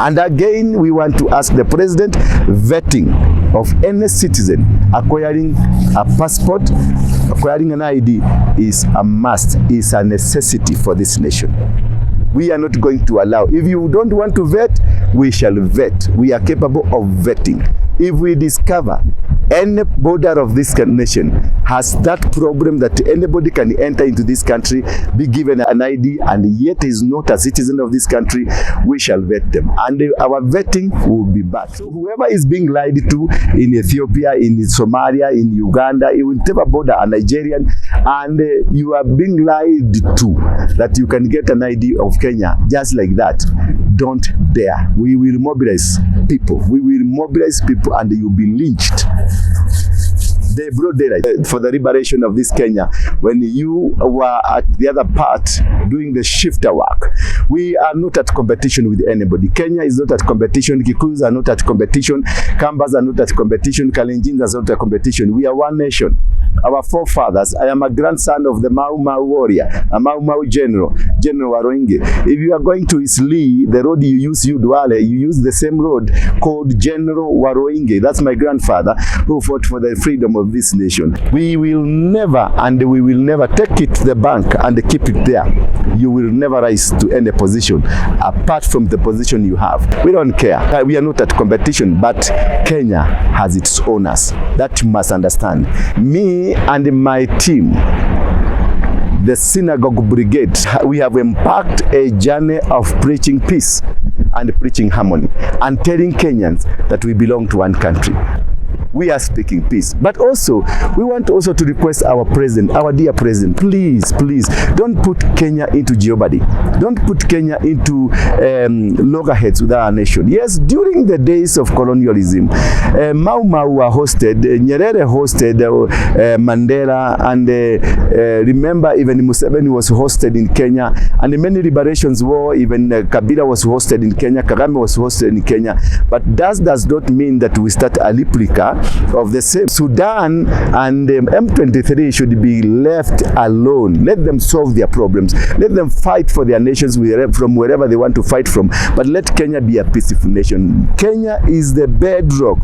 And again, we want to ask the president, vetting of any citizen acquiring a passport, acquiring an ID is a must, is a necessity for this nation. We are not going to allow. If you don't want to vet, we shall vet. We are capable of vetting. If we discover any border of this nation has that problem that anybody can enter into this country, be given an ID, and yet is not a citizen of this country, we shall vet them. And our vetting will be bad. So whoever is being lied to in Ethiopia, in Somalia, in Uganda, in whatever border, a Nigerian, and you are being lied to that you can get an ID of Kenya just like that, don't dare. We will mobilize people. We will mobilize people and you'll be lynched. They brought daylight for the liberation of this Kenya when you were at the other part doing the shifter work. We are not at competition with anybody. Kenya is not at competition. Kikuyus are not at competition. Kambas are not at competition. Kalenjins are not at competition. We are one nation. Our forefathers, I am a grandson of the Mau Mau warrior, a Mau Mau general, General Waruinge. If you are going to Isli, the road you use, Duale, you use the same road called General Waruinge. That's my grandfather who fought for the freedom of this nation. We will never, and we will never take it to the bank and keep it there. You will never rise to any position apart from the position you have. We don't care. We are not at competition, but Kenya has its owners. That you must understand. Me and my team, the Synagogue Brigade, we have embarked a journey of preaching peace and preaching harmony and telling Kenyans that we belong to one country. We are speaking peace. But also, we want also to request our president, our dear president, please, please, don't put Kenya into jeopardy. Don't put Kenya into loggerheads with our nation. Yes, during the days of colonialism, Mau Mau were hosted, Nyerere hosted Mandela, and remember even Museveni was hosted in Kenya, and many liberations war, even Kabila was hosted in Kenya, Kagame was hosted in Kenya. But that does not mean that we start a replica of the same. Sudan and M23 should be left alone. Let them solve their problems. Let them fight for their nations from wherever they want to fight from. But let Kenya be a peaceful nation. Kenya is the bedrock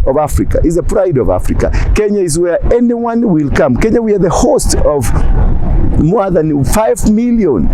of Africa, is the pride of Africa. Kenya is where anyone will come. Kenya, we are the host of more than 5 million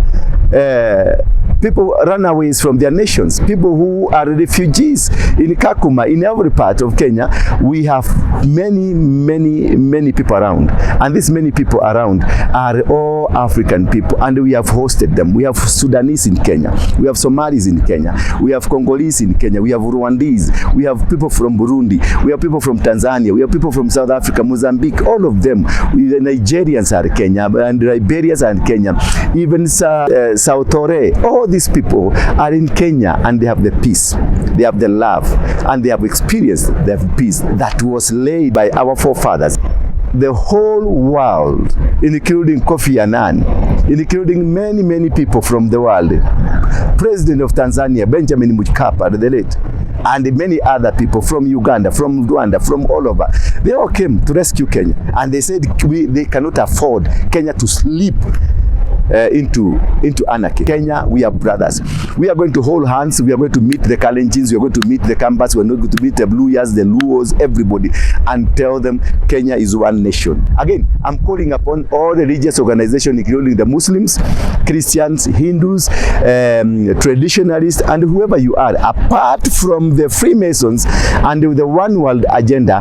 people runaways from their nations, people who are refugees in Kakuma, in every part of Kenya. We have many people around, and these many people around are all African people, and we have hosted them. We have Sudanese in Kenya, we have Somalis in Kenya, we have Congolese in Kenya, we have Rwandese, we have people from Burundi, we have people from Tanzania, we have people from South Africa, Mozambique, all of them. The Nigerians are Kenya, and Liberians are in Kenya, even Sao Tore. All these people are in Kenya, and they have the peace, they have the love, and they have experienced the peace that was laid by our forefathers. The whole world, including Kofi Annan, including many people from the world, President of Tanzania, Benjamin Mkapa, the late, and many other people from Uganda, from Rwanda, from all over, they all came to rescue Kenya, and they said they cannot afford Kenya to sleep into anarchy. Kenya, we are brothers. We are going to hold hands. We are going to meet the Kalenjins. We are going to meet the Kambas. We are not going to meet the Bluyas, the Luos, everybody, and tell them Kenya is one nation. Again, I'm calling upon all religious organizations, including the Muslims, Christians, Hindus, traditionalists, and whoever you are, apart from the Freemasons and the One World agenda.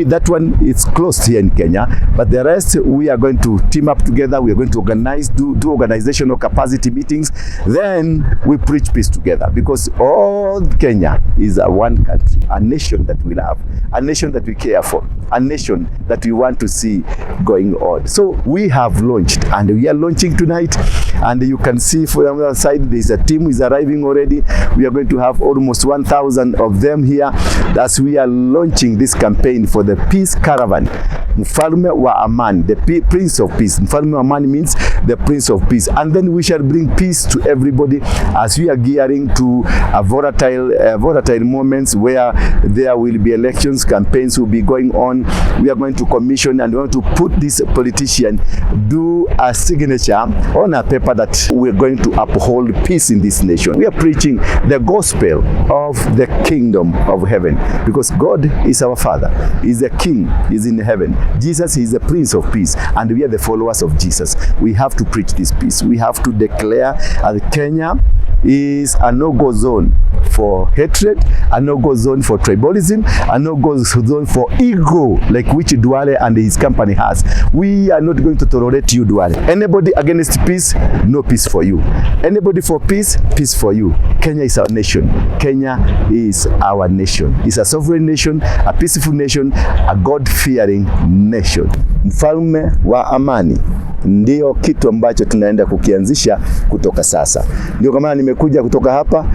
That one is closed here in Kenya, but the rest, we are going to team up together. We are going to organize, do organizational capacity meetings. Then we preach peace together, because all Kenya is a one country, a nation that we love, a nation that we care for, a nation that we want to see going on. So we have launched, and we are launching tonight, and you can see from the other side there's a team is arriving already. We are going to have almost 1,000 of them here as we are launching this campaign for the peace caravan. Mfalme wa Amani, the Prince of Peace. Mfalme wa Amani means the Prince of Peace. And then we shall bring peace to everybody as we are gearing to a volatile moments where there will be elections, campaigns will be going on. We are going to commission and we want to put this politician do a signature on a paper that we're going to uphold peace in this nation. We are preaching the gospel of the kingdom of heaven because God is our Father. He's the King, He's in heaven. Jesus is the Prince of Peace, and we are the followers of Jesus. We have to preach this peace. We have to declare that Kenya is a no-go zone for hatred, a no-go zone for tribalism, a no-go zone for ego, like which Duale and his company has. We are not going to tolerate you, Duale. Anybody against peace, no peace for you. Anybody for peace, peace for you. Kenya is our nation. Kenya is our nation. It's a sovereign nation, a peaceful nation, a God-fearing nation. Mfalme wa amani ndio kitu ambacho tunaenda kukianzisha kutoka sasa. Ndio kama nimekuja kutoka hapa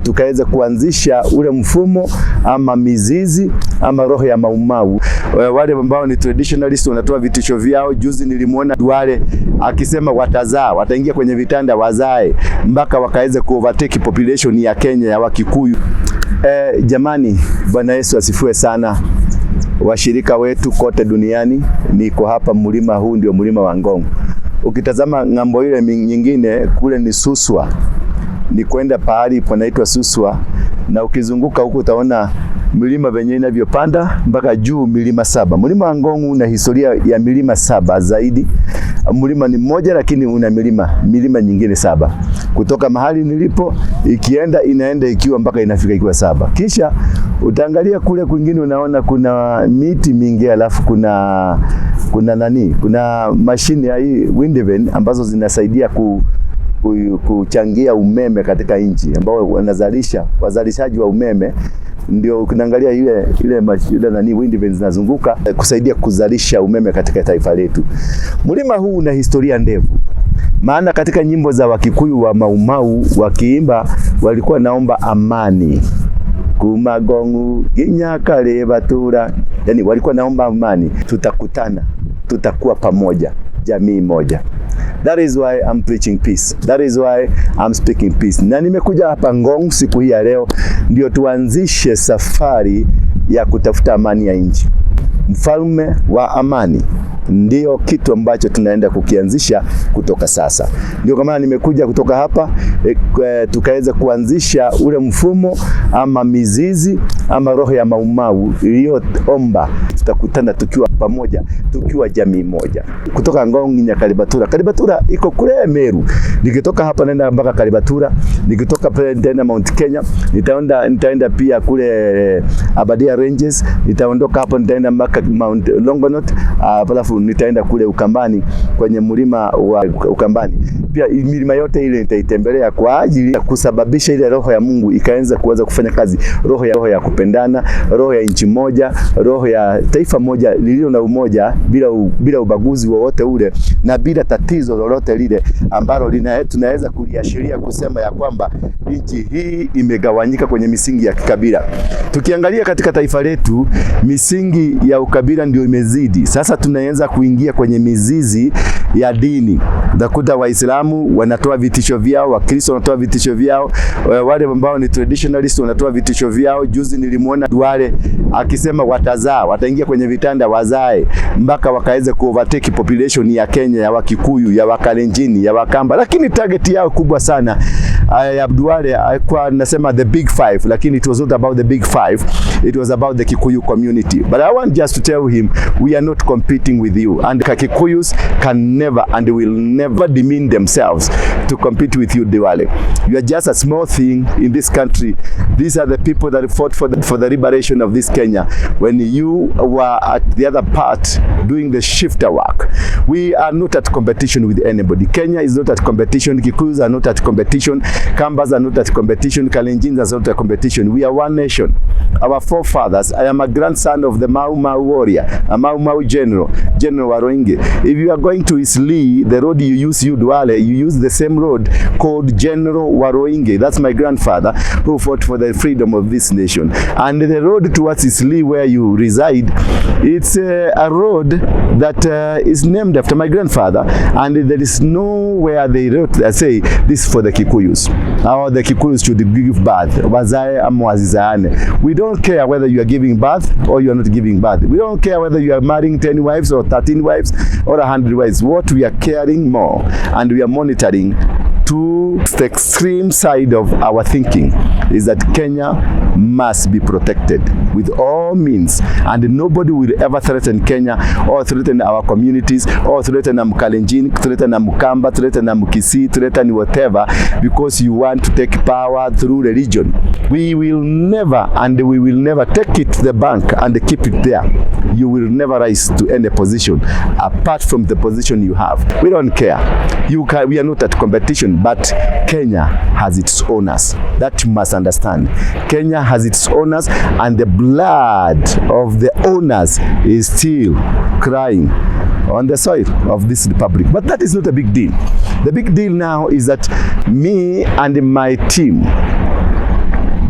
tukaweza kuanzisha ule mfumo ama mizizi ama roho ya maumau. Wale ambao ni traditionalist wanatoa vitisho vyao. Juzi nilimuona Duale akisema wataingia kwenye vitanda wazae mpaka wakaweza kuovertake population ya Kenya ya Wakikuyu. Jamani, Bwana Yesu asifiwe sana. Washirika wetu kote duniani, niko hapa mlima huu ndio mlima wa Ngong. Ukitazama ngambo ile nyingine kule ni Suswa. Ni kwenda pahali panaitwa Suswa, na ukizunguka huko utaona milima venye inavyopanda mpaka juu, milima 7. Mlima wa Ngong una historia ya milima 7 zaidi. Mlima ni mmoja lakini una milima nyingine 7. Kutoka mahali nilipo inaenda ikiwa mpaka inafika ikiwa 7. Kisha utaangalia kule kwingine unaona kuna miti mingi, alafu kuna mashine ya hii wind vane ambazo zinasaidia kuchangia umeme katika nchi, ambao wazalishaji wa umeme. Ndio unaangalia ile wind vane zinazunguka kusaidia kuzalisha umeme katika taifa letu. Mlima huu una historia ndefu. Maana katika nyimbo za Wakikuyu wa maumau wakiimba walikuwa naomba amani. Kumagongu ginya kale batura. Yani walikuwa naomba amani. Tutakutana, tutakuwa pamoja, jamii moja. That is why I'm preaching peace. That is why I'm speaking peace. Na nimekuja hapa Ngong siku hii ya leo ndio tuanzishe safari ya kutafuta amani ya nchi. Mfalme wa amani ndio kitu ambacho tunaenda kukianzisha kutoka sasa. Ndio kama nimekuja kutoka hapa tukaweza kuanzisha ule mfumo ama mizizi ama roho ya maumau iliyoomba tutakutana tukiwa pamoja, tukiwa jamii moja. Kutoka Ngong nya Kalibatura. Kalibatura iko kule Meru. Nikitoka hapa naenda mpaka Kalibatura, nikitoka pale nitaenda Mount Kenya, nitaenda pia kule Abadia Ranges, nitaondoka hapo nitaenda mpaka Mount Longonot, alafu nitaenda kule Ukambani kwenye mlima wa Ukambani. Pia milima yote ile nitaitembelea kwa ajili ya kusababisha ile roho ya Mungu ikaanza kuanza kufanya kazi. Roho ya kupendana, roho ya nchi moja, roho ya taifa moja lililo na umoja bila ubaguzi wowote ule na bila tatizo lolote lile ambalo tunaweza kuliashiria kusema ya kwamba nchi hii imegawanyika kwenye misingi ya kikabila. Tukiangalia katika taifa letu misingi ya ukabila ndio imezidi. Sasa tunaanza kuingia kwenye mizizi ya dini. Utakuta Waislamu wanatoa vitisho vyao, Wakristo wanatoa vitisho vyao, wale ambao ni traditionalist wanatoa vitisho vyao. Juzi nilimuona Duale akisema wataingia kwenye vitanda wazae mpaka wakaweza kuovertake population ya Kenya ya Wakikuyu, ya Wakalenjini, ya Wakamba. Lakini target yao kubwa sana ya Duale alikuwa nasema the big 5, lakini it was not about the big 5, it was about the Kikuyu community. But I want just to tell him we are not competing with you, and Kikuyus can never and will never demean themselves to compete with you, Duale. You are just a small thing in this country. These are the people that fought for the liberation of this Kenya when you were at the other part doing the shifter work. We are not at competition with anybody. Kenya is not at competition. Kikuyus are not at competition. Kambas are not at competition. Kalenjins are not at competition. We are one nation. Our forefathers, I am a grandson of the Mau Mau warrior, a Mau Mau general. General Waruinge. If you are going to Isli, the road you use, Duale, you use the same road called General Waruinge. That's my grandfather who fought for the freedom of this nation. And the road towards Isli, where you reside, it's a road that is named after my grandfather, and there is nowhere they wrote, say, this is for the Kikuyus, or the Kikuyus should give birth. We don't care whether you are giving birth or you are not giving birth. We don't care whether you are marrying 10 wives or 13 wives or 100 wives. What we are caring more and we are monitoring to the extreme side of our thinking is that Kenya must be protected with all means, and nobody will ever threaten Kenya or threaten our communities or threaten Kalenjin, threaten Mukamba, threaten Mukisi, threaten whatever, because you want to take power through religion. We will never, and we will never take it to the bank and keep it there. You will never rise to any position apart from the position you have. We don't care. We are not at competition, but Kenya has its owners. That you must understand. Kenya has its owners, and the blood of the owners is still crying on the soil of this republic. But that is not a big deal. The big deal now is that me and my team,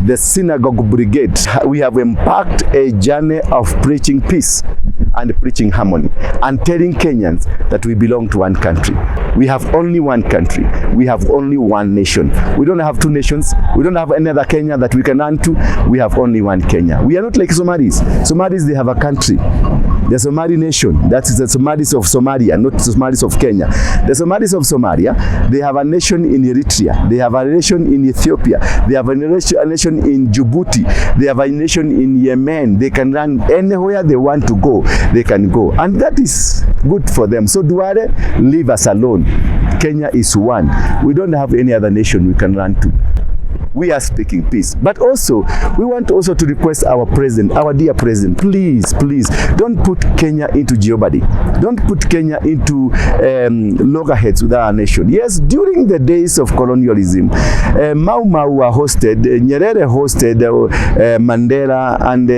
the Synagogue Brigade, we have embarked a journey of preaching peace and preaching harmony and telling Kenyans that we belong to one country. We have only one country. We have only one nation. We don't have two nations. We don't have any other Kenya that we can run to. We have only one Kenya. We are not like Somalis. Somalis, they have a country. The Somali nation, that is the Somalis of Somalia, not the Somalis of Kenya. The Somalis of Somalia, they have a nation in Eritrea. They have a nation in Ethiopia. They have a nation in Djibouti. They have a nation in Yemen. They can run anywhere they want to go. They can go. And that is good for them. So Duale, leave us alone. Kenya is one. We don't have any other nation we can run to. We are speaking peace. But also, we want also to request our president, our dear president, please, please, don't put Kenya into jeopardy. Don't put Kenya into loggerheads with our nation. Yes, during the days of colonialism, Mau were hosted, Nyerere hosted Mandela, and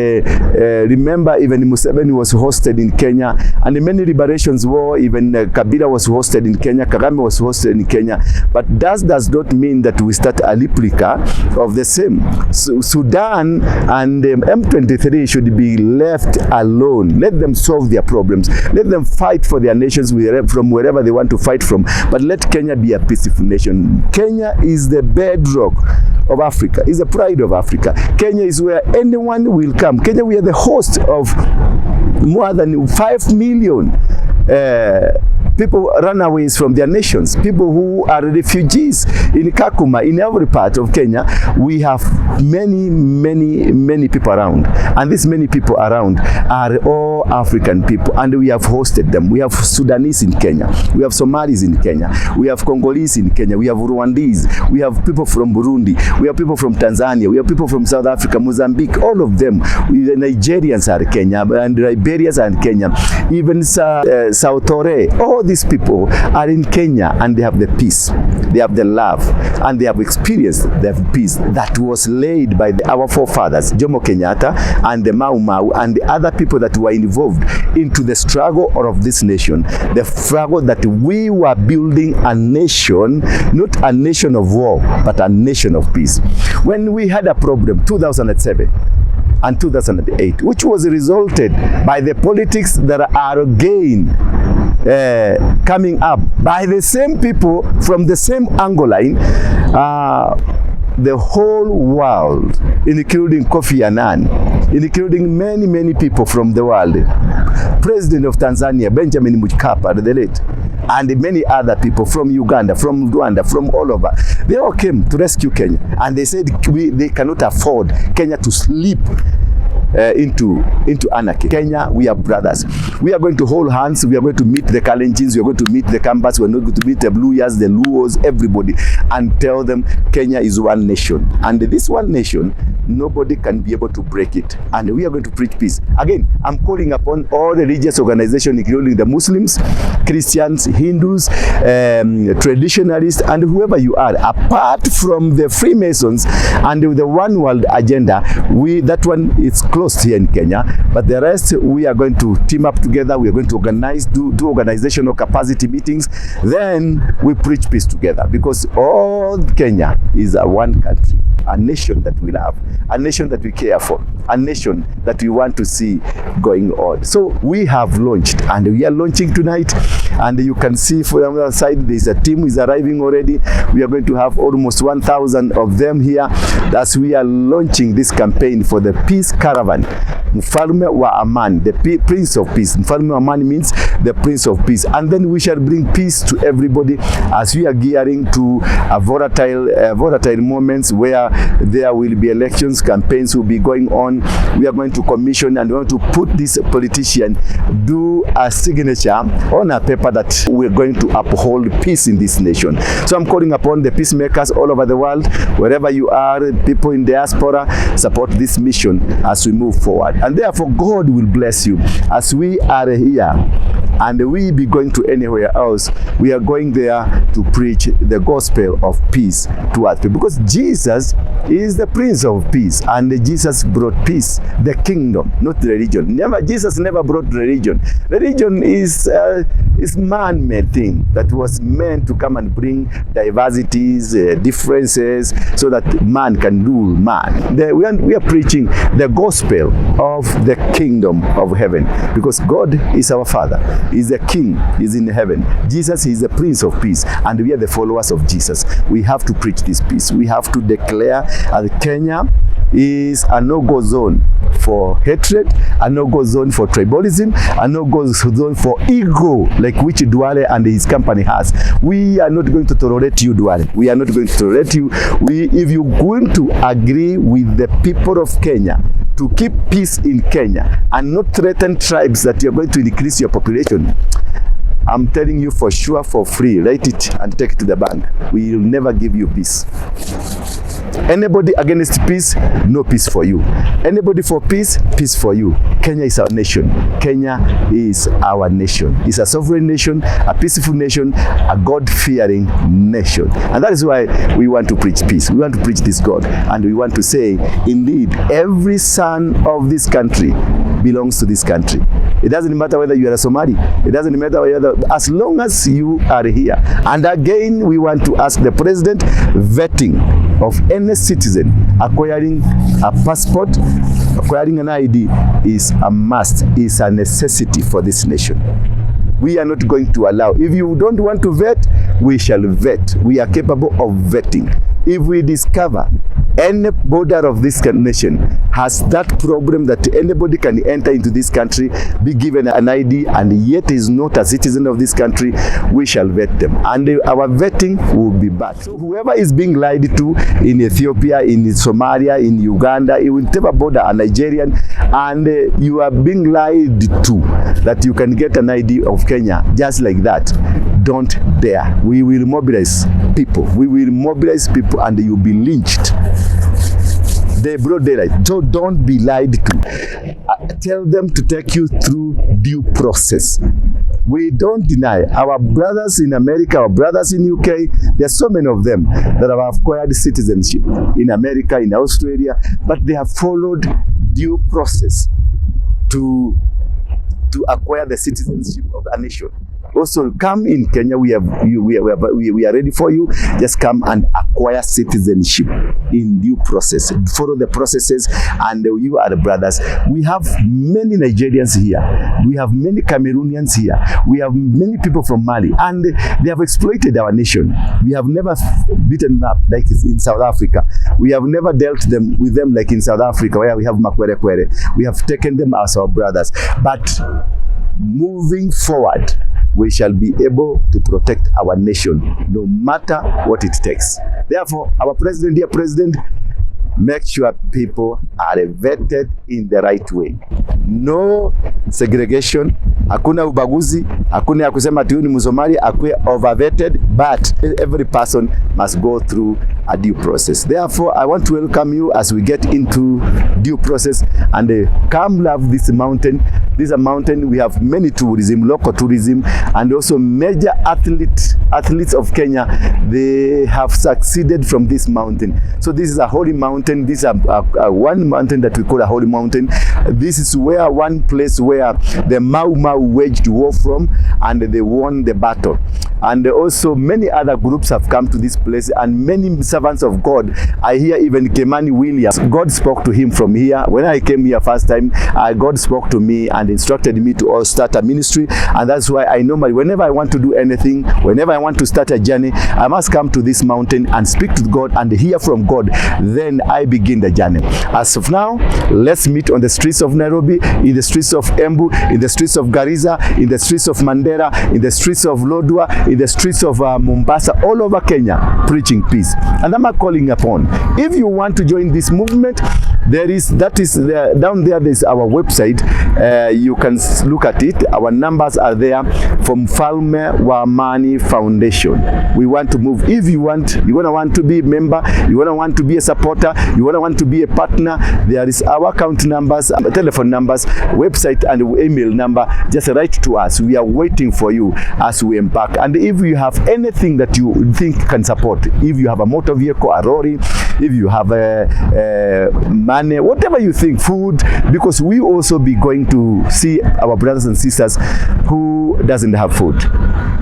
remember even Museveni was hosted in Kenya, and many liberations war, even Kabila was hosted in Kenya, Kagame was hosted in Kenya. But that does not mean that we start a replica of the same. So Sudan and M23 should be left alone. Let them solve their problems. Let them fight for their nations from wherever they want to fight from. But let Kenya be a peaceful nation. Kenya is the bedrock of Africa, is the pride of Africa. Kenya is where anyone will come. Kenya, we are the host of more than 5 million people, runaways from their nations, people who are refugees in Kakuma, in every part of Kenya. We have many people around, and these many people around are all African people, and we have hosted them. We have Sudanese in Kenya, we have Somalis in Kenya, we have Congolese in Kenya, we have Rwandese, we have people from Burundi, we have people from Tanzania, we have people from South Africa, Mozambique, all of them. The Nigerians are Kenya, and Liberians are in Kenya, even Sao Tore. All these people are in Kenya, and they have the peace, they have the love, and they have experienced the peace that was laid by our forefathers, Jomo Kenyatta and the Mau and the other people that were involved into the struggle of this nation, the struggle that we were building a nation, not a nation of war, but a nation of peace. When we had a problem, 2007, and 2008, which was resulted by the politics that are again coming up by the same people from the same angle line. The whole world, including Kofi Annan, including many people from the world, President of Tanzania, Benjamin Mkapa, the late, and many other people from Uganda, from Rwanda, from all over, they all came to rescue Kenya, and they said they cannot afford Kenya to slip into anarchy. Kenya, we are brothers. We are going to hold hands. We are going to meet the Kalenjins. We are going to meet the Kambas. We are going to meet the Bluyas, the Luos, everybody, and tell them Kenya is one nation. And this one nation, nobody can be able to break it. And we are going to preach peace. Again, I'm calling upon all religious organizations, including the Muslims, Christians, Hindus, traditionalists, and whoever you are, apart from the Freemasons and the One World agenda, that one is close closed here in Kenya, but the rest we are going to team up together. We are going to organize, do organizational capacity meetings. Then we preach peace together, because all Kenya is a one country, a nation that we love, a nation that we care for, a nation that we want to see going on. So we have launched, and we are launching tonight, and you can see from the other side there is a team is arriving already. We are going to have almost 1,000 of them here as we are launching this campaign for the peace caravan. Mfalme wa Amani, the Prince of Peace. Mfalme wa Amani means the Prince of Peace. And then we shall bring peace to everybody as we are gearing to a volatile moments where there will be elections, campaigns will be going on. We are going to commission and we want to put this politician do a signature on a paper that we're going to uphold peace in this nation. So I'm calling upon the peacemakers all over the world, wherever you are, people in diaspora, support this mission as we move forward. And therefore God will bless you as we are here. And we be going to anywhere else. We are going there to preach the gospel of peace to us, because Jesus is the Prince of Peace, and Jesus brought peace, the kingdom, not religion. Jesus never brought religion. Religion is man-made thing that was meant to come and bring diversities, differences, so that man can rule man. We are preaching the gospel of the kingdom of heaven, because God is our Father. He's the King, He's in heaven. Jesus is the Prince of Peace, and we are the followers of Jesus. We have to preach this peace. We have to declare that Kenya is a no-go zone for hatred, a no-go zone for tribalism, a no-go zone for ego, like which Duale and his company has. We are not going to tolerate you, Duale. We are not going to tolerate you. If you're going to agree with the people of Kenya to keep peace in Kenya and not threaten tribes that you're going to increase your population, I'm telling you for sure, for free, write it and take it to the bank. We will never give you peace. Anybody against peace, no peace for you. Anybody for peace, peace for you. Kenya is our nation. Kenya is our nation. It's a sovereign nation, a peaceful nation, a God-fearing nation. And that is why we want to preach peace. We want to preach this God. And we want to say, indeed, every son of this country belongs to this country. It doesn't matter whether you are a Somali. It doesn't matter whether, as long as you are here. And again, we want to ask the president, vetting of any citizen acquiring a passport, acquiring an ID is a must, is a necessity for this nation. We are not going to allow. If you don't want to vet, we shall vet. We are capable of vetting. If we discover any border of this nation has that problem that anybody can enter into this country, be given an ID, and yet is not a citizen of this country, we shall vet them. And our vetting will be bad. So whoever is being lied to in Ethiopia, in Somalia, in Uganda, in whatever border, a Nigerian, and you are being lied to that you can get an ID of Kenya just like that, don't dare. We will mobilize people. We will mobilize people, and you'll be lynched. They broad daylight. So don't be lied to. Tell them to take you through due process. We don't deny our brothers in America, our brothers in UK. There are so many of them that have acquired citizenship in America, in Australia, but they have followed due process to acquire the citizenship of a nation. Also, come in Kenya, we are ready for you. Just come and acquire citizenship in due process. Follow the processes, and you are the brothers. We have many Nigerians here. We have many Cameroonians here. We have many people from Mali, and they have exploited our nation. We have never beaten up like in South Africa. We have never dealt with them like in South Africa, where we have Makwere. We have taken them as our brothers. But moving forward, we shall be able to protect our nation no matter what it takes. Therefore, our president, dear president, make sure people are vetted in the right way. No segregation hakuna ubaguzi, hakuna ya kusema ati huyu ni Msomali akue overvetted, but every person must go through a due process. Therefore, I want to welcome you as we get into due process and come love this mountain. This is a mountain, we have many tourism, local tourism, and also major athletes of Kenya, they have succeeded from this mountain. So this is a holy mountain. This is a one mountain that we call a holy mountain. This is where one place where the Mau Mau waged war from, and they won the battle. And also many other groups have come to this place, and many servants of God. I hear even Kimani Williams, God spoke to him from here. When I came here first time, God spoke to me and instructed me to start a ministry, and that's why I normally, whenever I want to do anything, whenever I want to start a journey, I must come to this mountain and speak to God and hear from God. Then I begin the journey. As of now, let's meet on the streets of Nairobi, in the streets of Embu, in the streets of Garissa, in the streets of Mandera, in the streets of Lodwar, in the streets of Mombasa, all over Kenya, preaching peace. And I'm calling upon, if you want to join this movement, down there, there's our website. You can look at it. Our numbers are there from Mfalme wa Amani Foundation. We want to move. If you want to be a member, you want to be a supporter, you want to be a partner, there is our account numbers, telephone numbers, website and email number. Just write to us. We are waiting for you as we embark. And if you have anything that you think can support, if you have a motor vehicle, a lorry, if you have money, whatever you think, food, because we also be going to see our brothers and sisters who doesn't have food,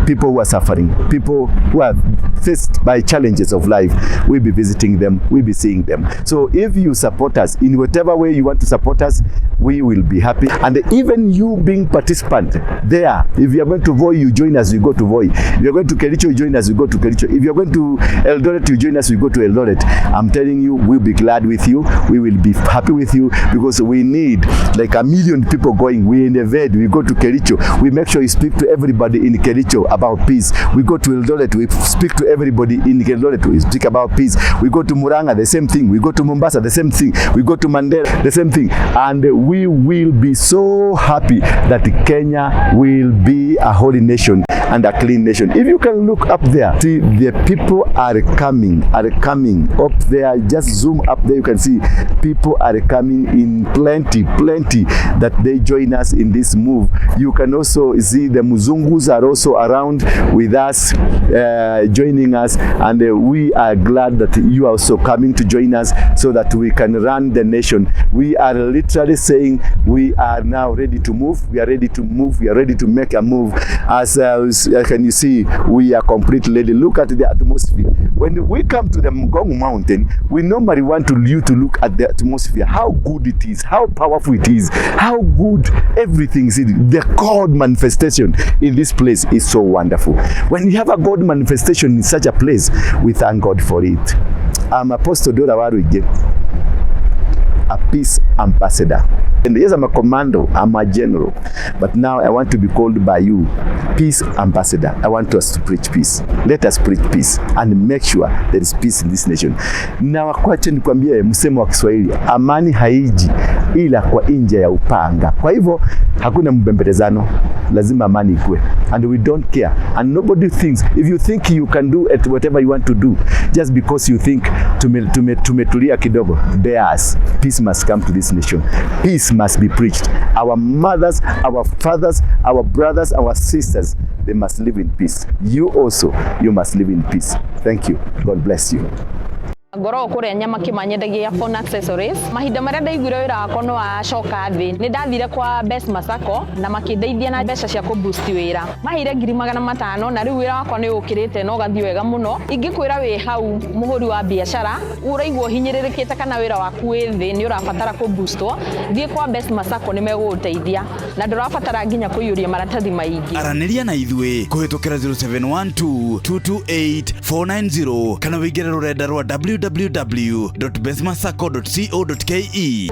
people who are suffering, people who are faced by challenges of life. We'll be visiting them, we'll be seeing them. So if you support us in whatever way you want to support us, we will be happy. And even you being participant there, if you are going to Voi, you join us, you go to Voi. If you are going to Kericho, you join us, you go to Kericho. If you are going to Eldoret, you join us, you go to Eldoret. I'm telling you, we'll be glad with you. We will be happy with you, because we need like 1 million people going. We innovate, we go to Kericho, we make sure you speak to everybody in Kericho about peace. We go to Eldoret, we speak to everybody in Eldoret, we speak about peace. We go to Muranga, the same thing. We go to Mombasa, the same thing. We go to Mandera, the same thing. And we will be so happy that Kenya will be a holy nation and a clean nation. If you can look up there, see the people are coming up there. Just zoom up there, you can see people are coming in plenty, that they join us in this move. You can also see the Muzungus are also around with us, joining us, and we are glad that you are also coming to join us so that we can run the nation. We are literally saying we are now ready to move. We are ready to move. We are ready to make a move. As can you see, we are completely ready. Look at the atmosphere. When we come to the Mgongo Mountain, we normally want you to look at the atmosphere, how good it is, how powerful it is, how good everything is. The God manifestation in this place is so wonderful. When you have a God manifestation in such a place, we thank God for it. I'm Apostle Waruinge, a peace ambassador. And yes, I'm a commando, I'm a general, but now I want to be called by you peace ambassador. I want us to preach peace. Let us preach peace and make sure there is peace in this nation. Na wakwache nikwambie msemo wa Kiswahili, amani haiji ila kwa nje ya upanga. Kwa hivyo hakuna mbembelezano, lazima amani ikue. And we don't care, and nobody thinks, if you think you can do it whatever you want to do just because you think tumetulia kidogo, bears. Peace must come to this nation. Peace must be preached. Our mothers, our fathers, our brothers, our sisters, they must live in peace. You also, you must live in peace. Thank you. God bless you. Ngoro kuria nyama kimanyendagia phone accessories mahinda maria ndaiguire wira wakwa no acoka thi ni ndathire kwa M-pesa Sacco na makindeithia na mbeca cia ku boost wira mahire 500 na riu wira wakwa ni ukirite no gathi wega muno ingikwira wi hau muhuri wa biashara uraigwo hinyiririkite kana wira waku wi thi ni urabatara ku boostwo thie kwa M-pesa Sacco ni meguteithia na ndurabatara nginya kuyuria maratathi maingi araniria na ithwe kuhitukira 0712228490 kana wigire rurenda rwa www.besmasacco.co.ke